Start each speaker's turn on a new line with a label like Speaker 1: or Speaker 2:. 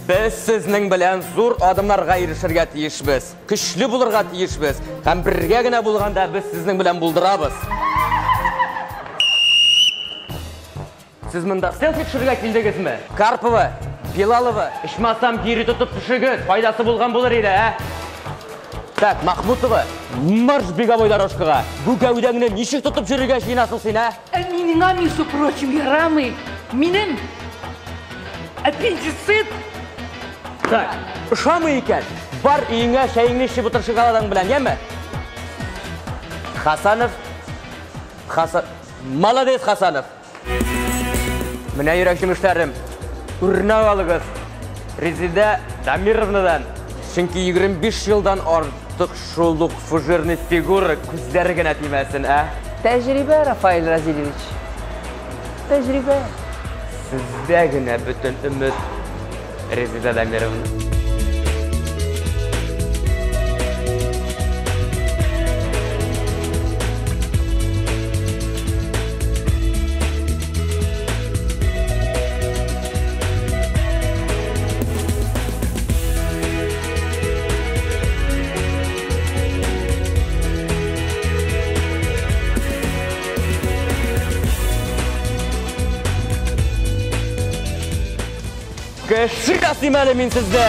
Speaker 1: Без сезнең белән зур адымнарга ирешергә тиешбез. Көчле булырга тиешбез. Һәм бергә генә булганда без сезнең белән булдырабыз. Сез монда селфи төшерергә килдегезме? Карпова, Билалова, ичмасам кире тотып төшегез, файдасы булган булыр иде, ә? Так, Махмутова, марш беговой дорожкага. Бу гәүдәңне ничек тотып йөрергә җыенасың син, ә?
Speaker 2: Ә миңа, между прочим, ярамый. Минем аппендицит.
Speaker 1: Так, ошамый икән. Бар өеңә чәеңне эчеп утыр шоколадың белән, яме? Хасанов, Хасан... Молодец, Хасанов. Менә йөрәк җимешләрем. Үрнәк алыгыз. Резеда Дамировнадан. Чөнки 25 елдан артык шул ук фужерный фигура күзләре генә тимәсен, ә?
Speaker 3: Тәҗрибә, Рафаэль Разилевич. Тәҗрибә.
Speaker 1: Сездә генә бөтен өмет, Резеда Дамировна. Кеше ясыйм әле мин сездә.